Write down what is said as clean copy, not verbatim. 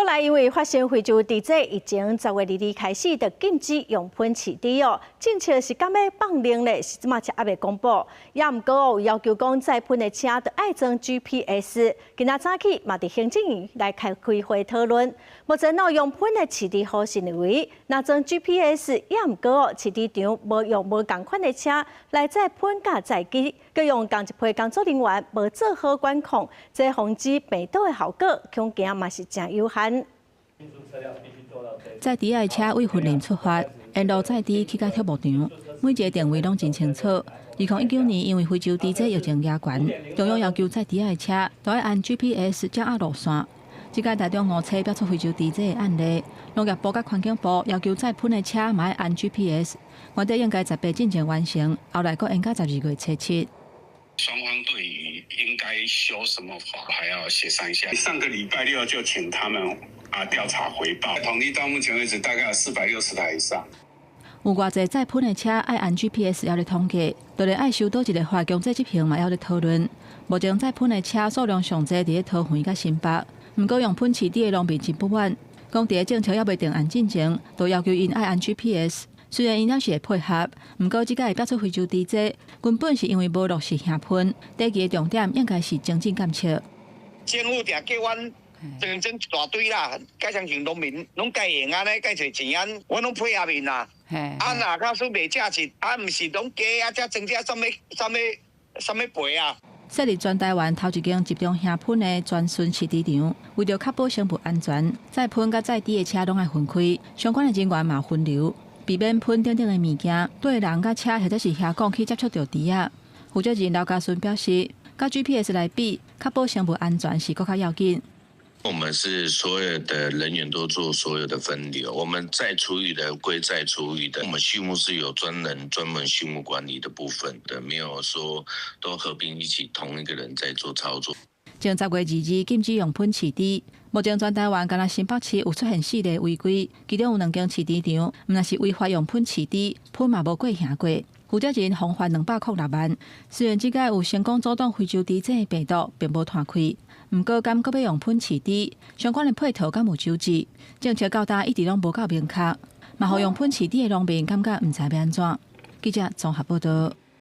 國內因為發生非洲豬瘟疫情，10月22開始就禁止用噴飼豬哦。政策是敢欲放令咧，是這馬才猶未公布。也毋過哦，要求講載噴的車著愛裝 GPS。今仔早起嘛，佇行政院來開會討論。目前哦，用噴的飼豬戶是認為，若裝 GPS，也毋過哦，飼豬場無用無仝款的車來載噴佮載豬，閣用仝一批工作人員無做好管控，這防止病毒的效果，恐驚嘛是誠有限。載豬的車對雲林出發，沿路載豬去到畜牧場，每一个定位攏真清楚。2019年因為非洲豬瘟疫情嚴懸，中央要求載豬的車都愛按 GPS 掌握路線。這擺台中五車爆出非洲豬瘟的案例，農業部佮環境部要求載噴的車嘛愛按 GPS，原底應該18進前完成，後來閣延到12月初7。雙方對於應該修什麼法，還要協商一下。上個禮拜六就請他們啊調查回報，統計到目前為止大概有460台以上。有偌濟載噴的車愛按 GPS 猶咧統計，就連愛修佗一个法強制執行嘛猶咧討論。目前載噴的車數量上濟佇咧桃園佮新北，毋過用噴飼豬的農民真不滿，講佇咧政策猶未定案進前，就要求𪜶愛按 GPS。雖然𪜶猶是會配合，毋過這擺會爆出非洲豬瘟，根本是因為無落實驗噴。短期的重點應該是精進檢測。政府定叫阮裝裝一大堆啦，改相信農民攏該用按呢，該揣錢按，阮攏配合𪜶啦。啊，若假使袂正實，啊，毋是攏假啊，才裝這啥物啥物啥物賠啊？設立全台灣頭一間集中驗噴的專巡飼豬場，為著確保生物安全，載噴佮載豬的車攏愛分開，相關的人員嘛分流，避免噴等等的物件對人佮車或者是遐講去接觸著豬仔。負責人劉家順表示，佮 GPS 來比，確保生物安全是閣較要緊。我們是所有的人員都做所有的分流，我們載廚餘的歸載廚餘的，我們畜牧是有專人專門畜牧管理的部分的，沒有說都合併一起同一個人在做操作。從10月22禁止用噴飼豬，目前全台灣干焦新北市有出現四例違規，其中有兩間飼豬場，毋但是違法用噴飼豬，噴嘛無過驗過。負責人罰鍰206萬。雖然這擺有成功阻擋非洲豬瘟的病毒，並無傳開，毋過敢閣欲用噴飼豬，相關的配套敢有周至？政策到今一直攏無夠明確，嘛予用噴飼豬的農民感覺毋知欲按怎。記者綜合報導。